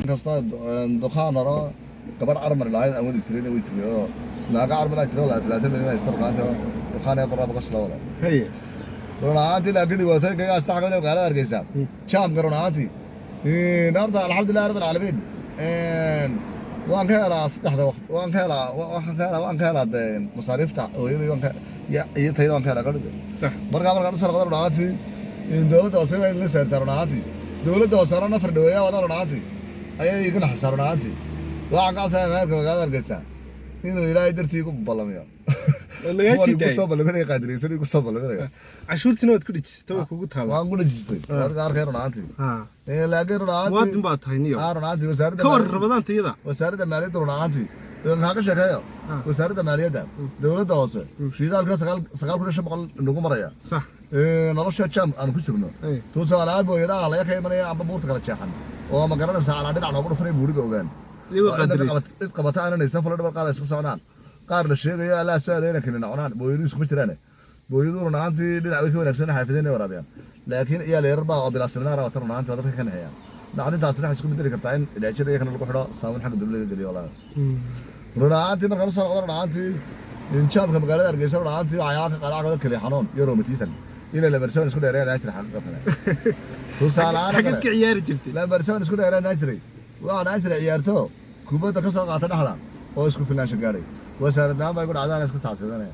Inkastoo dukaan horo gabadh armar lahayd aan wadi jirin, way jiray oo naaga armar jiro 30 milyan haysta runaantii, dukaan ee barraa boqos la wada. Run ahaantii, laakiin dhibaatooyinka iga asta xagga magaalada Hargeysa jaamka, run ahaantii horta alxamdulilah rabbil caalamiin, waan ka helaa saddexda waqti, waan ka helaa, waxaan ka helaa, waan ka helaa dee masaariifta hooyaday waan ka iyo tayda waan ka helaa gabadha. Markaan usoo noqdo, run ahaantii dowladda hoose waa in la saartaa. Run ahaantii dowladda hoose hore nafar dhaweeya wada, run ahaantii ayay iga naxaysaa. Run ahaantii waxaan ka codsanaya maayarka magaalada Hargeysa inuu Ilaahay dartii igu ballamiyo. Lagaa sii Igu daayay. soo ballaminaya, qaadiraysan igu soo ballaminaya. Cashuurtiina waad ku dhejisatay, way kugu taallaa. Waan ku dhejistay, waan arkay run ahaantii. Laakiin run ahaantii Muwaadin baa tahay niyo. Run ahaantii wasaaradda Ka waran Rabadaanta iyada? Wasaaradda maaliyadda, run ahaantii maxaa ka sheekeeyo? Wasaaradda maaliyadda, dowladda hoose, shidaalka 9500 nagu maraya, nolosha jam aan ku jirno, tusaale booyadaha laga ka imanaya amba buurta kala jeexan oo ma garanaysaa, alaa dhinac noogu dhufanay buuriga ogaan. Iyagoo Oo cidna qaadiraysa. Cid qabata aanan haysan, falo dhabar qaar iska socdaan, qaar la sheegayo allaa soo adeena kelina cunaan. Booyadu iskuma jiraan. Booyadu run ahaantii dhinac way ka wanaagsan, xaafideen ay waraabiyaan, laakiin iyaal yarar baa oo bilaa seminaar wata. Run ahaantii waa dadka ka naxeeyaan. Dhacdintaasina waxay isku bedeli kartaa in ilaajada iyakana lagu xidho saamuun xagga dowladda laga geliyo. Walahi run ahaantii markaan usoo noqdo, run ahaantii injaabka magaalada Hargeysa, run ahaantii waxyaaba ka qaada keliya xanuun iyo rheumatism inay lambar 7 isku dheereeyaan jira xaqiiqatan. Tusaale ahaan Xaggeed ka ciyaari jirtay? Lambar 7 isku dheereeyaan jiray. Waxaan ahaan jiray ciyaarto kubadda ka soo qaata dhexda oo isku filnaansho gaadhay. Wasaarad la'aan bay ku dhacdaan, isku tacsidanaya.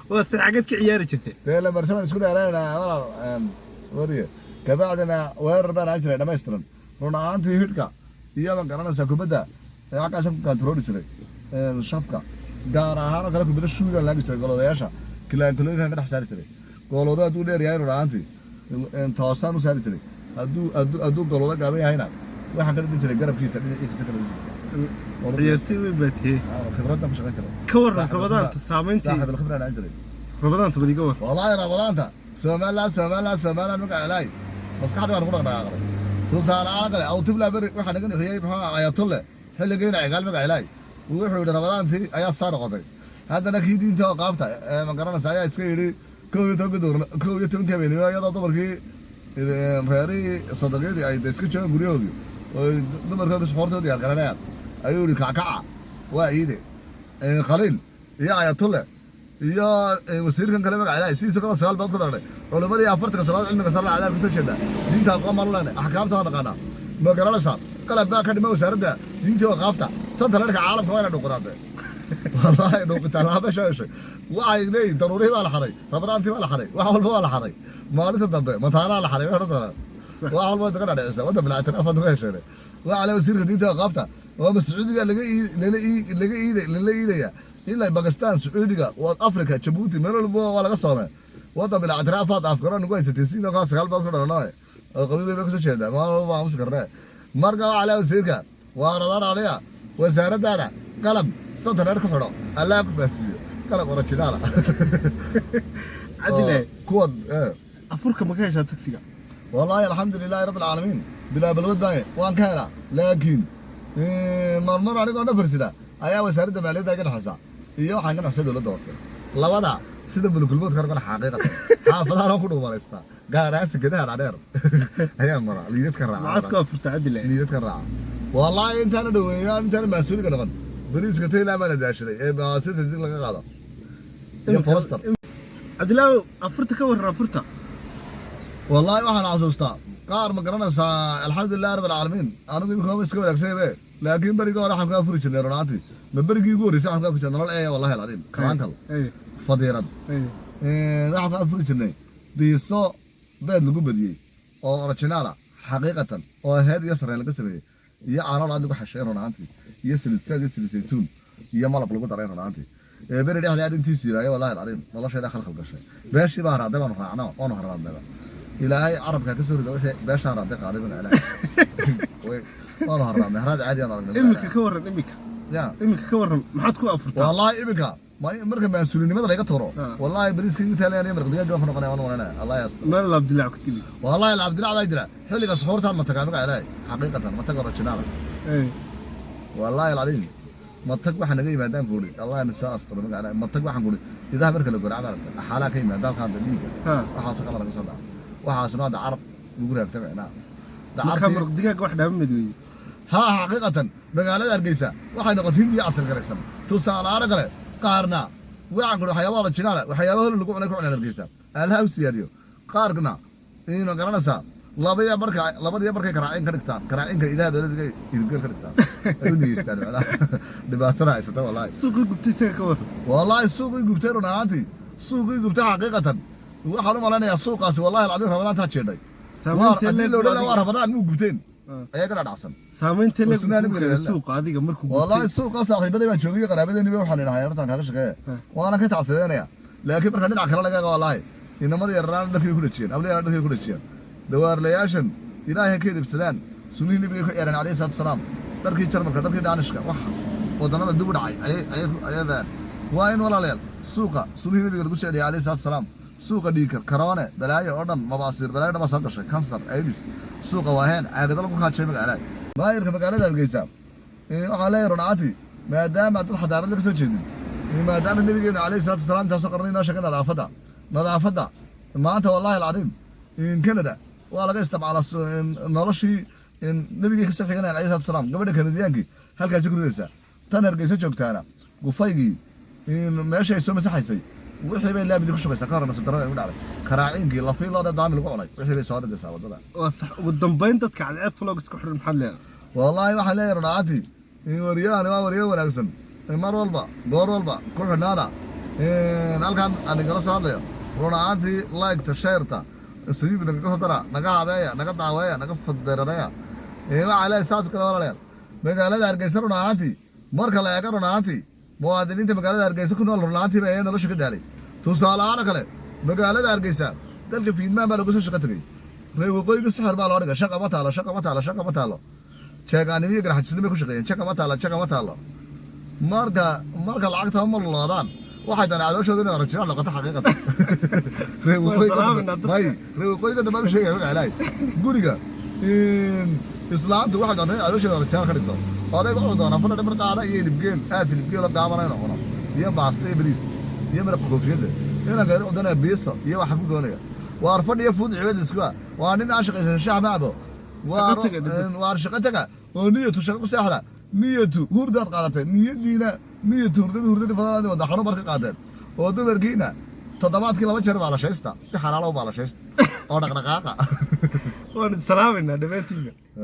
Waa se, xaggeed ka ciyaari jirtay? Dee lambar 7 isku dheereynaa walaal wariye, kabacdina weerar baan ahaan jiray dhammaystiran. Run ahaantii hidhka iyo ma garanaysaa kubadda ee xaggaasaan ku kantarooli jiray shafka, gaar ahaan oo kale kubadda shuudan laagi jiray, goloodayaasha kilaankalooyinkan ka dhex saari jiray. Gooloodo hadduu dheer yahay, run ahaantii toosaan u saari jiray. Hadduu goloodo gaaban yahayna, waxaan ka dhigin jiray garabkiisa dhinaciisa si kale u jiray. Ciyaartoy weyn baa tihey. Khibraddan ku shaqayn jiray. Ka waran Rabadaanta saamayntii? Saaxib alkhibra aan jiray. Rabadaanta bal iga war. Wallaahi Rabadaanta Somaliland, Somaliland, Somaliland magaca Ilaahay maskaxda baan ku dhaqdhaqaaqday. Tusaale ahaan kale awtibla beri waxaa naga dhixiyey muxuu Ayatolle xilligiina Cigaal magaca Ilaahay wuxuu yidhi Rabadaantii ayaa saa noqotay. Haddana kii diinta oo qaabta ee ma garanaysa ayaa iska yidhi 11-ka duurna, 11-ka habeenimo, iyadoo dumarkii reerihii sadaqyadii ay iska joogaan guryahoodii oo dumarkooda suxuurtoodii diyaar garanayaan, ayuu yidhi kackaca waa ciide. Khaliil iyo Ayatolle iyo wasiirkan kale magaca Ilaahay sidiisa kaloo sagaal baad ku dhagnay culimadii 40-ka salaad cilmiga sare cadaab kasoo jeeda, diinta aqoon baan u leenay, axkaamta waa naqaanaa, ma garanaysaa? Qalab baa ka dhima wasaaradda diintii oo qaafta santa leerka caalamka waa ina dhuuqdaade. Wallaahi dhuuqitaan lahaa meesha heshay. Waxay leeyihin daruurihii baa la xaday, Rabadaantii baa la xaday, wax walba waa la xaday, maalinta dambe mataanaa la xaday, wax dhan wax walba way daga dhadhicisa waddan bilaa ictiraaf uga hesheen. Waxaa le wasiirka diinta oo qaafta waa Sacuudiga laga lala laga iiday, lala iidaya ilaa Bakistan, Sacuudiga, waad Africa, Jabuuti, meel walba waa laga soomay. Waddan bilaa ictiraafaad afgaro nagu haysatay sidoo kale sagaal baad ku dhalanoe oo qabiil bay kasoo jeedaa, maalin walba aamusi karnee. Marka waxaa le wasiirka waa radaan aliya wasaaraddaada qalab santa reer ku xidho, Allah ku faasiiyo qalab originaala. Cabdilaahi. Kuwa Afurka ma ka heshaa tagsiga? Wallaahi alxamdu lilaahi rabbi alcaalamiin, bilaa balwad baaye waan ka helaa, laakiin marmar anigoo dhafar sida ayaa wasaaradda maaliyadda iga dhexaysa iyo waxaan ka dhexsay dowladda hoose labada sida bulukulmoodka argana. Xaqiiqatan xaafadahan ku dhuumalaystaa, gaar ahaan sekadaha dhadheer ayaa mara, liidadka Maxaad raaca. Ku afurtaa, Cabdilaahi? Liidadka raaca. Wallaahi intaana dhaweeyo, intaana maasuuliga dhaqan boliiska Tayland baa la daashaday ee maasirta dib laga qaado iyo foster. Cabdilaahi, afurta ka waran, afurta. Wallaahi waxaan xasuustaa qaar, ma garanaysaa, alxamdulilah rabbil caalamiin, anigu imika ma iska wanaagsanyabe, laakiin berigii hore waxaan ku afuri jirnay, run ahaantii ma berigii ugu horreysay waxaan ku afuri jirnay nolol eeya, wallahi alcadiim, kalaantal fadiirad. Waxaan ku afuri jirnay biiso beed lagu badiyey oo originaala xaqiiqatan oo heed iyo sareen laga sameeyey iyo caano aad lagu xashay, run ahaantii, iyo saliid saad iyo saliid saytuun iyo malab lagu daray. Run ahaantii ee beri dhexdii aad intii siiraayo, wallahi alcadiim noloshayda khalkhal gashay. Beeshii baa haraaday, baanu raacna waanu haraadnayba. Ilaahay carabka ka soo rida wixii beesha haraaday qaaday bana Ilaahay waanu haraadnay, haraad caadi aan aragnay. Iminka ka waran, iminka? Ya. Iminka ka waran, maxaad ku afurtaa? Wallaahi iminka marka mas-uulinimada laga tuuro, wallaahi bariiska igu taalayaan iyo maraq digaag baan ku noqonaya, waan waranaya, Allah yasta. Meel laabdilaac ku tili. Wallaahi labdilaac baa jira. Xilliga suxuurtaan ma tagaa magaca Ilaahay, xaqiiqatan ma tago originaala. Wallaahi alcadiim matag waxa naga yimaadaan kuuri, Allah na soo asturo magaca Ilaahay. Matag waxaan kuuri idaha marka la goraco, maaragta axaalaa ka yimaada halkaan dhiigga, waxaasoo kale laga soo dhaca, waxaasna hadda carab lagu raagta micnaha. Markaa Dacartii. Maraq digaaga wax dhaama mid weeye. Haa, xaqiiqatan magaalada Hargeysa waxay noqotay Hindiya casri garaysan. Tusaalahaan kale, qaarna waxaan kuri waxyaabaha original, waxyaabaha hol lagu cunay ku cunaan Hargeysa, Allaha u siyaadiyo. Qaarna ino garanaysaa, labaya marka labadiya markay karaacin ka dhigtaan, karaacinka idaha beeladiga hilibgeel ka dhigtaan ay u niyeystaan. Macnaha dhibaatada haysata wallaahi. Suuqii gubtay isaga ka warran? Wallaahi suuqii gubtay, run ahaantii suuqii gubtay, xaqiiqatan waxaan u malaynayaa suuqaasi, wallahi alcadiim, Ramadaantaa jeedhay. Saamaynta haddii leeg la odhan adiga- lahaa waa Ramadaan muu gubteen ayaa ka dhadhacsan. Saamaynta leeg Usmaan uu ibn keenay Bilal. suuqa adiga markuu Wallaahi gubtay? Suuqa saaxiibaday baa joogay, qaraabadeenii waxaan idhahay hortaan kaaga shaqeeya, waana ka tacsideynaya. Laakiin marka dhinac kale laga eego, wallaahi inamada yararaan dharkay ku dhajiyeen, habla yaraan dharkay ku dhajiyeen. Dawaarlayaashan Ilaahay ka edibsadaan, sunnihii Nabiga ku ciyaareen calayhi salaatu wasalaam. Dharkii Jarmalka, dharkii Dhaanishka, wax wadannada dib u dhacay ayay ayay waa in walaalayaal suuqa sunnihii Nabiga lagu socdiyay calayhi salaatu wasalaam. Suuqa dhiigkar, karoone, balaayo oo dhan, mabaasiir, balaayo dhan baa soo gashay, kansar, AIDS. Suuqa waaheen caagado lagu kaajay magaalada. Maayirka magaalada Hargeysa waxaa leeyahay runaantii, maadaama dad xadaarad laga soo jeedin, maadaama Nabigeenu calayhi salaatu wasalaam intaasoo qarni inoo sheegay nadaafadda, nadaafadda maanta wallahi alcadiim in Canada waa laga isticmaalaa noloshii in nabigii kasoo xiganaya calayhi salaatu wasalaam. Gabadha Kanadiyaankii halkaasi ku ridaysaa, tan Hargeysa joogtaana gufaygii in meesha ay soo masaxaysay wixii bay laamidi ku shubaysaa. Ka hor nasiib darrada ay u dhacday, karaaciinkii lafii loo daami lagu cunay wixii bay soo dhigaysaa waddada. Waa sax. Ugu dambayn, dadka Cadceed Vlogs ku xidhan maxaad leedahay? Wallaahi waxaan leeyahay runaantii in wariyahani waa wariyo wanaagsan, in mar walba goor walba ku xidhnaana halkan aan igala soo hadlayo. Runaantii like-ta, share-ta, sabiib nagaga soo dara, naga habeeya, naga daaweeya, naga faderadeya. Waxaa leeyahay saas kale walaalayaal, magaalada Hargeysa runaantii marka la eego, runaantii muwaadiniinta magaalada Hargeysa ku nool runaantii ba nolosha ka daalay. Tusaale ahaan oo kale, magaalada Hargeysa dalka Fiidmaan baa lagu soo shaqo tegey, reer waqooyiga sixir baa loo dhigay. Shaqa ma taalo, shaqa ma taalo, shaqa ma taalo. Jeegaanimo iyo garxajisnimo ku shaqeeyeen. Shaqa ma taalo, shaqa ma taalo. Marka lacagta ma loodaan, waxay doonaan calooshooda inay original noqoto. Xaqiiqatan reer waqooyiga Salaaminaa dadka. May reer waqooyiga dambe u sheegaya magaca Ilaahay guriga islaamtu waxay doontaa in calooshooda original ka dhigto. Odayga wuxuu doonaa fadha dhimar qaada iyo hilibgeel, aaf hilibgeel oo gaabana inuu cuno, iyo baasta iyo bariis iyo maraq koofiyadda. Inanka wuxuu doonaya biiso iyo waxa ku doonaya waar fadhi iyo fuud ciwad isku ah. Waa nin aan shaqaysan, shaah ma cabo. Shaqo taga, dad. Waar shaqo taga oo niyatu shaqo ku seexda. Niyatu hurdaad qaadatay, niyadiina niyatu hurdada hurdada badan wada xanuun marka qaadeen oo dumarkiina toddobaadkii 2 jeer baalashaysta, si xalaalo u baalashaysta oo dhaqdhaqaaqa. Waan salaaminaa dhammaantiinba.